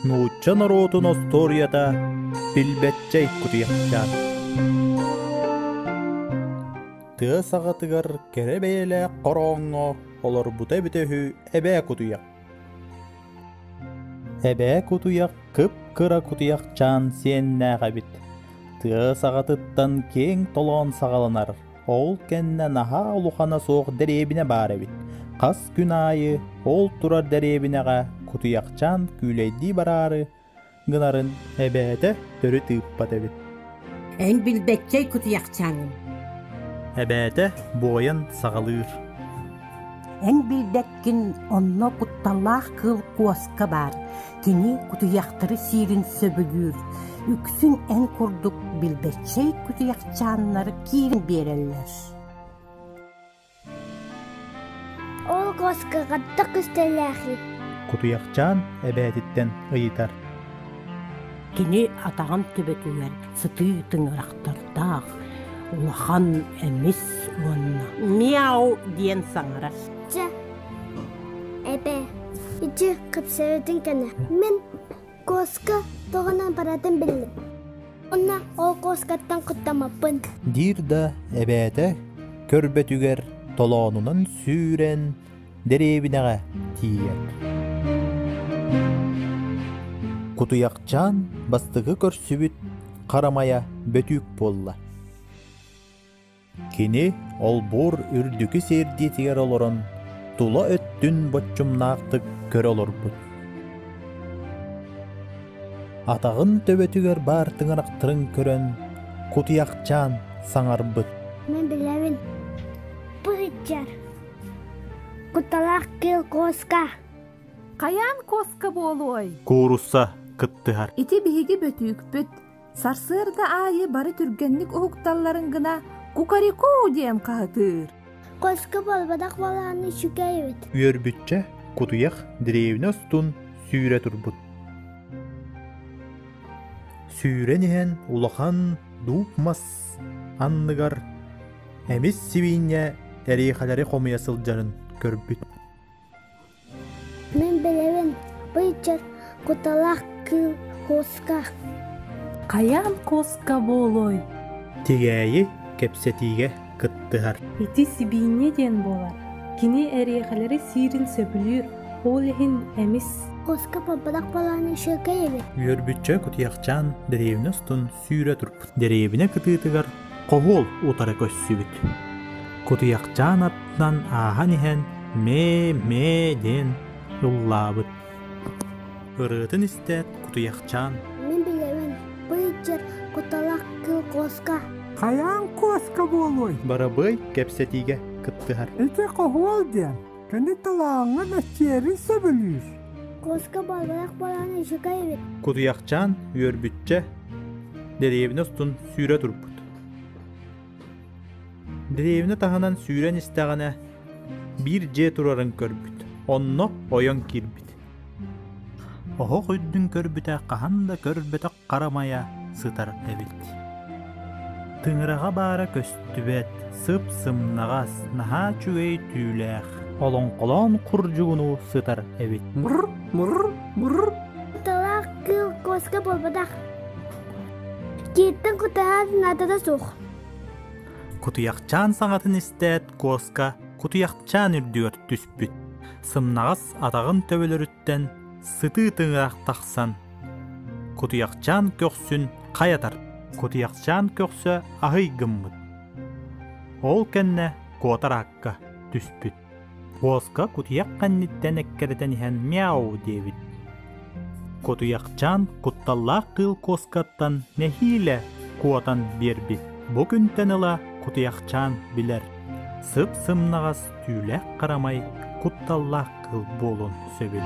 Нуучча норуотун остуоруйата Билбэтчэй кутуйахчаан Тыа саҕатыгар кэрэ бэйэлээх хорооҥҥо олорбута эбитэ үһү эбээ кутуйах. Эбээ кутуйах кып-кыра кутуйахчаан сиэннээх эбит. Тыа саҕатыттан киэҥ толоон саҕаланар Ол кэннэ наһаа улахана суох дэриэбинэ баар эбит. Хас күн аайы ол турар дэриэбинэҕэ кутуйахчаан күүлэйдии бараары гынарын эбээтэ төрүт ыыппат эбит. Эн билбэтчэй кутуйахчааҥҥын. Эбээтэ буойан саҕалыыр. Эн билбэккин онно кутталлаах кыыл куоска баар. Кини кутуйахтары сиирин сөбүлүүр. Үксүн эн курдук билбэтчэй кутуйахчааннар киирэн биэрэллэр. Ол куоска хаттах күстэлээхий? Кутуйахчаан эбээтиттэн ыйытар. Кини атаҕын төбөтүгэр сытыы тыҥырахтардаах, улахан эмис уонна «мяу» диэн саҥарар. Чэ, эбээ, ити кэпсэбитин кэннэ мин куоска туһунан барытын биллим. Уонна ол куоскаттан куттаммаппын. Диир да эбээтэ көрбөтүгэр толоонунан сүүрэн дэриэбинэҕэ тиийэр. Кутуйахчаан бастакы көрсүбүт харамайа бөтүүк буолла. Кини олбуор үрдүкү сиэрдиэтигэр олорон, тула өттүн боччумнаахтык көрө олорбут. Атаҕын төбөтүгэр баар тыҥырахтарын көрөн, кутуйахчаан саҥарбыт. Мин билэбин, бу сылдьар Кутталаах кыыл куоска. Хайаан куоска буолуой? Куурусса кыттыһар. Ити биһиги бөтүүкпүт. Сарсыарда аайы бары түргэнник уһукталларын гына кукареку диэн хаһытыыр. Куоска буолбатах буолааны үчүгэй эбит. Үөрбүччэ кутуйах дэриэбинэ устун сүүрэ турбут. Сүүрэн иһэн улахан дууп мас анныгар Эмис сибиинньэ эриэхэлэри хомуйа сылдьарын көрбүт. Мин билэбин, бу ыччат куталаах кыыл куоска. Хайаан куоска буолуой? Тигээйи кэпсэтиигэ кыттыһар. Ити сибиинньэ диэн буолар. Кини эриэхэлэри сиирин сөбүлүүр, ол иһин эмис. Куоска буолбатах буолааны үчүгэй эбит. Үөрбүччэ кутуйахчаан дэриэбинэ устун сүүрэ турбут. Дэриэбинэ кытыытыгар хоһуол утары көрсүбүт. Кутуйахчаан аттынан ааһан иһэн «мээ-мээ» диэн ыллаабыт. Ырыатын истээт кутуйахчаан Мин билэбин, бу иччэр куталах кыыл куоска. Хайаан куоска буолуой? Барабыай кэпсэтиигэ кыттыһар. Ити хоһуол диэн кини талааҥҥа мэччиэрин сөбүлүүр. Куоска буолбатах буолан үчүгэй эбит. Кутуйахчаан үөрбүччэ дэриэбинэ устун сүүрэ турбут. Дэриэбинэ таһынан сүүрэн истэҕинэ биир дьиэ турарын көрбүт, онно ойон киирбит. Оһох үрдүн көрбүтэ хаһан да көрбөтөх харамайа сытар эбит. Тыҥыраҕа баара көстүбэт, сып-сымнаҕас, наһаа үчүгэй түүлээх, олоҥхолоон курдьугунуу сытар эбит. Мур, мур, мур. Талаах кыыл куоска буолбатах. Кииттэн кутаһар наадата суох. Кутуйахчаан саҥатын истээт, куоска кутуйахчаан үрдүгэр түспүт. Сымнаҕас атаҕын төбөлөрүттэн сытыы тыҥырах тахсан, кутуйахчаан көхсүн хайатар. Кутуйахчаан көхсө аһый гыммыт. Ол кэннэ куотар аакка түспүт. Куоска кутуйах кэнниттэн эккирэтэн иһэн мяу диэбит. Кутуйахчаан кутталлаах кыыл куоскаттан нэһиилэ куотан биэрбит. Бу күнтэн ыла кутуйахчаан билэр, сып-сымнаҕас түүлээх харамай кутталлаах кыыл буолуон сөбүн.